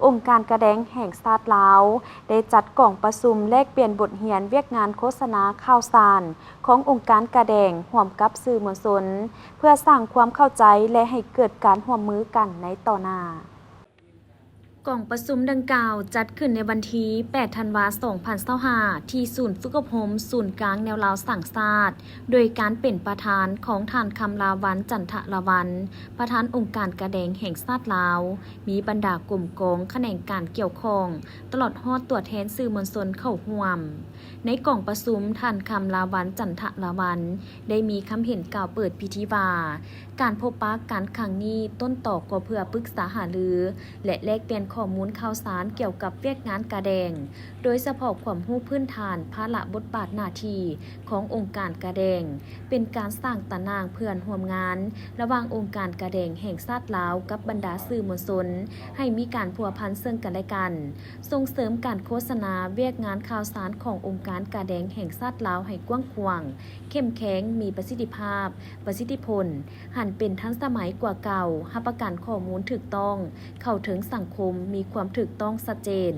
ອົງການກາແດງແຫ່ງຊາດລາວ ໄດ້ຈັດກອງປະຊຸມແລກປ່ຽນບົດຮຽນວຽກງານໂຄສະນາຂ່າວສານຂອງອົງການກາແດງ ຮ່ວມກັບສື່ມວນຊົນ ເພື່ອສ້າງຄວາມເຂົ້າໃຈ ແລະ ໃຫ້ເກີດການຮ່ວມມືກັນໃນຕໍ່ໜ້າ. ກອງປະຊຸມດັ່ງກ່າວຈັດຂຶ້ນໃນວັນທີແປດ ທັນວາ ສອງພັນຊາວຫ້າ ທີ່ສູນຝຶກອົບຮົມສູນກາງແນວລາວສ້າງຊາດ ໂດຍການເປັນປະທານຂອງທ່ານ ຄຳລາວັນ ຈັນທະລາວັນ ປະທານອົງການກາແດງແຫ່ງຊາດລາວ, ມີບັນດາກົມກອງຂະແໜງການກ່ຽວຂ້ອງ ຕະຫຼອດຮອດຕົວແທນສື່ມວນຊົນເຂົ້າຮ່ວມ. ໃນກອງປະຊຸມ, ທ່ານ ຄຳລາວັນ ຈັນທະລາວັນ ໄດ້ມີຄຳເຫັນກ່າວເປີດພິທີວ່າ, ການພົບປະກັນຄັ້ງນີ້ ຕົ້ນຕໍກໍເພື່ອປຶກສາຫາລື ແລະ ແລກປ່ຽນຂໍ້ມູນຂ່າວສານກ່ຽວກັບວຽກງານກາແດງ, ໂດຍສະເພາະຄວາມຮູ້ພື້ນຖານ, ພາລະບົດບາດໜ້າທີ່ຂອງອົງການກາແດງ, ເປັນການສ້າງຕາໜ່າງເພື່ອນຮ່ວມງານລະຫວ່າງອົງການກາແດງແຫ່ງຊາດລາວກັບບັນດາສື່ມວນຊົນ ໃຫ້ມີການພົວພັນເຊິ່ງກັນແລະກັນ, ສົ່ງເສີມການໂຄສະນາວຽກງານຂ່າວສານຂອງອົງການກາແດງແຫ່ງຊາດລາວໃຫ້ກວ້າງຂວາງ, ເຂັ້ມແຂງ, ມີປະສິດທິພາບ, ປະສິດທິຜົນ, ຫັນເປັນທັນສະໄໝກວ່າເກົ່າ, ຮັບປະກັນຂໍ້ມູນຖືກຕ້ອງ, ເຂົ້າເຖິງສັງຄົມ, ມີຄວາມຖືກຕ້ອງຊັດເຈນ.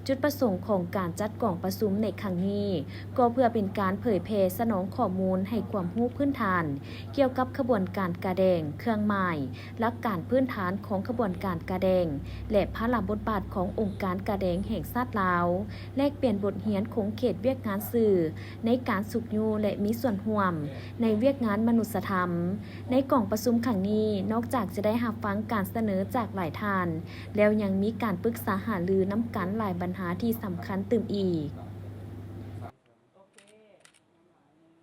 ຈຸດປະສົງຂອງການຈັດກອງປະຊຸມໃນຄັ້ງນີ້ ກໍເພື່ອເປັນການເຜີຍແຜ່ສະໜອງຂໍ້ມູນໃຫ້ຄວາມຮູ້ພື້ນຖານ ກ່ຽວກັບຂະບວນການກາແດງ, ເຄື່ອງໝາຍ, ຫຼັກການພື້ນຖານຂອງຂະບວນການກາແດງ ແລະ ພາລະບົດບາດຂອງອົງການກາແດງແຫ່ງຊາດລາວ, ແລກປ່ຽນບົດຮຽນຂົງເຂດວຽກງານສື່ ໃນການຊຸກຍູ້ ແລະ ມີສ່ວນຮ່ວມໃນວຽກງານມະນຸດສະທຳ. ໃນກອງປະຊຸມຄັ້ງນີ້, ນອກຈາກຈະໄດ້ຮັບຟັງການສະເໜີຈາກຫຼາຍທ່ານແລ້ວ, ຍັງມີການປຶກສາຫາລືນຳກັນຫຼາຍບັນຫາທີ່ສຳຄັນຕື່ມອີກ.